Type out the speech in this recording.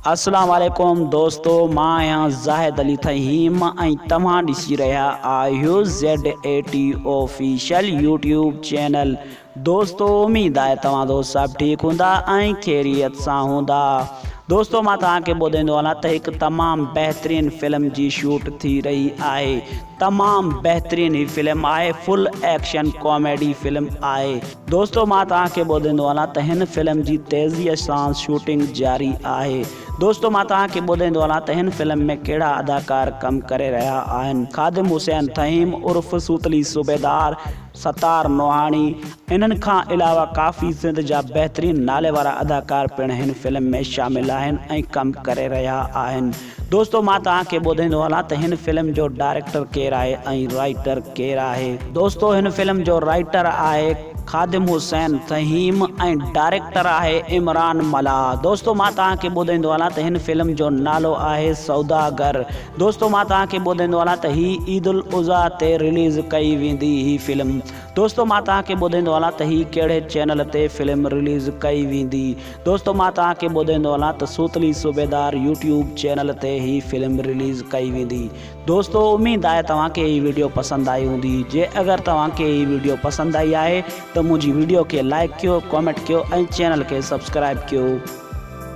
اسلام عليڪم دوستو مان آهيان زاهد علي ٿهيم ۽ توهان ڏسي رهيا آهيو Z A T official YouTube channel دوستو اميد آهي توهان دوست سڀ ٺيڪ هوندا ۽ خيريت سان هوندا دوستو مان توهان کي ٻڌائيندو هلان ته هڪ تمام بهترين فلم جي شوٽ ٿي رهي آهي تمام بهترين هي فلم آهي فل ايڪشن ڪاميڊي فلم آهي دوستو مان توهان کي ٻڌائيندو هلان ته هن فلم جي تيزي سان شوٽنگ جاري آهي دوستو مان توهان کي ٻڌائيندو هلان ته هن فلم ۾ ڪهڙا اداڪار ڪم ڪري رهيا آهن خادم حسين ٿهيم عرف سوتلي صوبيدار ستار نوحاڻي، انهن کان علاوه ڪافي سنڌ جا بهترين نالي وارا اداڪار پڻ هن فلم ۾ شامل آهن ۽ ڪم ڪري رهيا آهن. دوستو مان توهان کي ٻڌائيندو هلان ته هن فلم جو ڊائريڪٽر ڪير آهي ۽ رائيٽر ڪير آهي. دوستو هن فلم جو رائيٽر آهي خادم حسين ٿهيم ۽ ڊائريڪٽر آهي عمران ملاح. دوستو مان توهان کي ٻڌائيندو هلان ته هن فلم جو نالو آهي سوداگر. دوستو مان توهان کي ٻڌائيندو هلان ته هي عيد الاضحيٰ تي رليز ڪئي ويندي هي فلم دوستو مان توهان کي ٻڌائيندو هلان ته هي ڪهڙي چينل تي فلم رليز ڪئي ويندي دوستو مان توهان کي ٻڌائيندو هلان ته سوتلي صوبيدار يوٽيوب چينل تي هي فلم رليز ڪئي ويندي دوستو اميد آهي توهان کي هي ويڊيو پسند آئي هوندي جي اگر توهان کي هي ويڊيو پسند آئي آهي ته منهنجي ويڊيو کي لائيڪ ڪيو ڪامينٽ ڪيو ۽ چينل کي سبسڪرائيب ڪيو.